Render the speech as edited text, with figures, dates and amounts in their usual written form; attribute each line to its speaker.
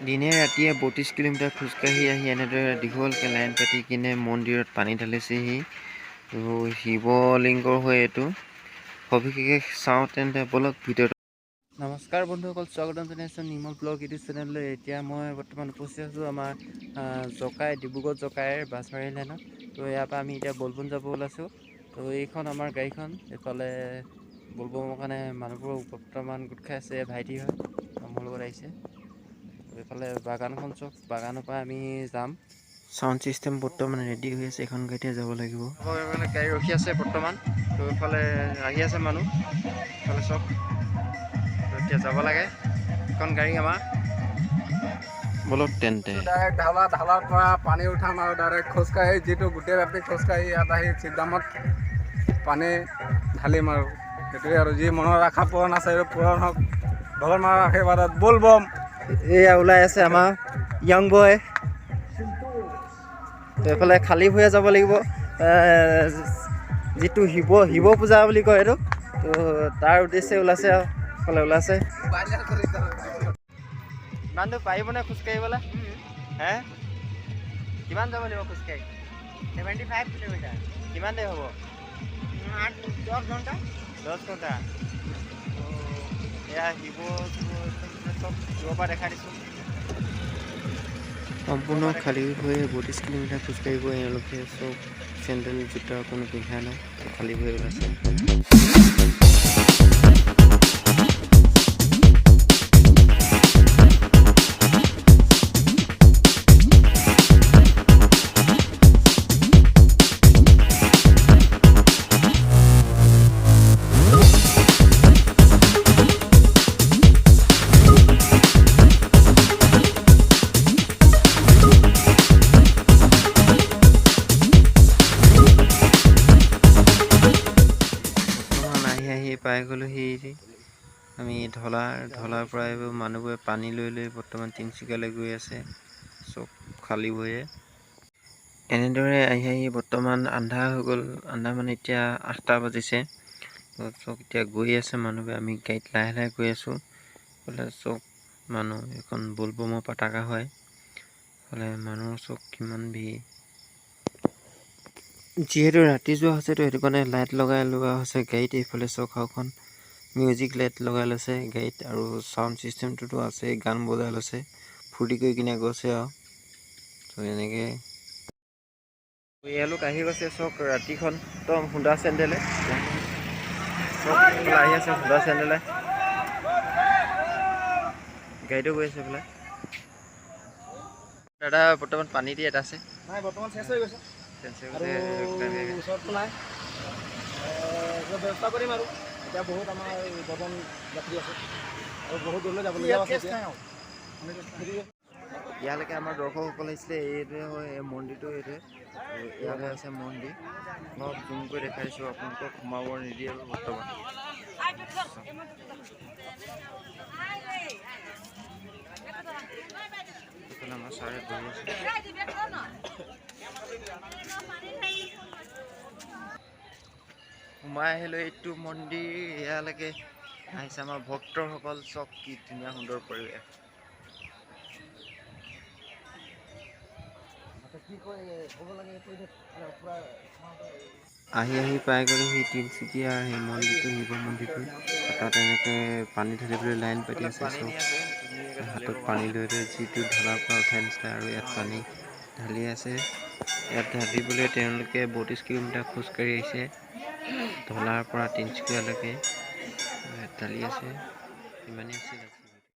Speaker 1: দিনে ৰাতিয়ে 32 কিলোমিটাৰ খোজকাঢ়ি আহি এনেদৰে দীঘলকৈ লাইন পাতি কিনে মন্দিৰত পানী ঢালিছেহি। তো শিৱলিংগৰ হয় এইটো। সবিশেষ চাওঁ তেন্তে ব'লক ভিডিঅ'টো। নমস্কাৰ বন্ধুসকল, স্বাগতম জনাইছোঁ নিৰ্মল ব্লগ ইউটিউব চেনেললৈ। এতিয়া মই বৰ্তমান উপস্থিত আছোঁ আমাৰ জকাই, ডিব্ৰুগড় জকাইৰ বাছমাৰী লাইনত। তো ইয়াৰ পৰা আমি এতিয়া বলবম যাব ওলাইছোঁ। তো এইখন আমাৰ গাড়ীখন। এইফালে বলবমৰ কাৰণে মানুহবোৰ বৰ্তমান গোট খাই আছে। ভাইটি হয়, মোৰ লগত আহিছে। এইফালে বাগানখন চাওক, বাগানৰ পৰা আমি যাম। চাউণ্ড চিষ্টেম বৰ্তমান ৰেডি হৈ আছে, এখন গাড়ীতে যাব লাগিব। গাড়ী ৰখি আছে বৰ্তমান। তো এইফালে আহি আছে মানুহ, এইফালে চাওক। তো এতিয়া যাব লাগে, এখন গাড়ী আমাৰ। ব'লক তেন্তে।
Speaker 2: ডাইৰেক্ট ঢালা, ঢালাৰ পৰা পানী উঠাম আৰু ডাইৰেক্ট খোজকাঢ়ি, যিটো গোটেই ৰাতি খোজকাঢ়ি ইয়াত আহি চিদ্ধামত পানী ঢালিম। আৰু সেইটোৱে আৰু যি মনৰ আশা পূৰণ আছে, সেইটো পূৰণ হওক ভগৱানৰ আশীৰ্বাদত। বল বম।
Speaker 1: এয়া ওলাই আছে আমাৰ য়ং বয়। তো এইফালে খালী ভৰিয়ে যাব লাগিব। যিটো শিৱ শিৱ পূজা বুলি কয় এইটো, তো তাৰ উদ্দেশ্যে ওলাইছে আৰু এইফালে ওলাইছে। ইমান দূৰ পাৰিবনে খোজকাঢ়িবলৈ? হে, কিমান যাব লাগিব খোজকাঢ়ি?
Speaker 3: 75 কিলোমিটাৰ।
Speaker 1: কিমান দেৰি হ'ব?
Speaker 3: 8-10 ঘণ্টা।
Speaker 1: 10 ঘণ্টা। তো এয়া শিৱ চব দূৰৰ পৰা দেখাই দিছোঁ। সম্পূৰ্ণ খালী হৈ 32 কিলোমিটাৰ খোজকাঢ়ি গৈ এওঁলোকে চব চেণ্ডেল জোতা কোনো পিন্ধা নাই, খালী ভৰি ওলাইছে। বৰ্তমান আহি আহি পাই গ'লোহি আমি ঢলা। ঢলাৰ পৰা এইবোৰ মানুহবোৰে পানী লৈ লৈ বৰ্তমান তিনিচুকীয়ালৈ গৈ আছে, চব খালী ভৰিৰে। এনেদৰে আহি আহি বৰ্তমান আন্ধাৰ হৈ গ'ল। আন্ধাৰ মানে এতিয়া 8টা বাজিছে। চব এতিয়া গৈ আছে মানুহবোৰে। আমি গাড়ীত লাহে লাহে গৈ আছোঁ। এইফালে চব মানুহ, এইখন বলবমৰ পতাকা হয়। এইফালে মানুহ চব কিমান ভিৰ। যিহেতু ৰাতি যোৱা হৈছে, তো সেইটো কাৰণে লাইট লগাই লোৱা হৈছে গাড়ীত। এইফালে চাওক, এখন মিউজিক লাইট লগাই লৈছে গাড়ীত আৰু চাউণ্ড চিষ্টেমটোতো আছে, গান বজাই লৈছে, ফূৰ্তি কৰি কিনে গৈছে। আৰু তো এনেকৈ এওঁলোক আহি গৈছে। চাওক, ৰাতিখন একদম হুন্দা চেণ্ডেলে চব এইফালে আহি আছে। হুন্দা চেণ্ডেলে গাড়ীটো গৈ আছে এইফালে। দাদা, বৰ্তমান পানী দি এটা আছে?
Speaker 2: নাই, বৰ্তমান চেচ হৈ গৈছে। আৰু ওচৰততো নাই। কিবা ব্যৱস্থা কৰিম। আৰু এতিয়া বহুত আমাৰ বজন যাত্ৰী আছে আৰু বহুত দূৰলৈ যাবলগীয়া আছে এতিয়া।
Speaker 1: ইয়ালৈকে আমাৰ দৰ্শকসকল আহিছিলে। এইটোৱে হয় এই মন্দিৰটো, এইটোৱে আৰু ইয়াতে আছে মন্দিৰ। অলপ জুম কৰি দেখাই দিছোঁ আপোনালোকক। সোমাব নিদিয়ে বৰ্তমান। এইফালে আমাৰ ছাৰে বহি আছে। সোমাই আহিলোঁ এইটো মন্দিৰ। ইয়ালৈকে আহিছে আমাৰ ভক্তসকল। চব কি ধুনীয়া সুন্দৰ পৰিৱেশ।
Speaker 2: কি কয় ক'ব লাগে? পূৰা
Speaker 1: আহি আহি পাই গ'লো সেই তিনিচুকীয়া সেই মন্দিৰটো, শিৱ মন্দিৰটো। তাত এনেকৈ পানী ঢালিবলৈ লাইন পাতি আছে চব, হাতত পানী লৈ লৈ, যিটো ঢলাৰ পৰা উঠাই আনিছিলে। আৰু ইয়াত পানী ঢালি আছে। ইয়াত ঢালিবলৈ তেওঁলোকে 32 কিলোমিটাৰ খোজকাঢ়ি আহিছে ঢলাৰ পৰা তিনিচুকীয়ালৈকে। ইয়াত ঢালি আছে। ইমানেই আছিল আজি।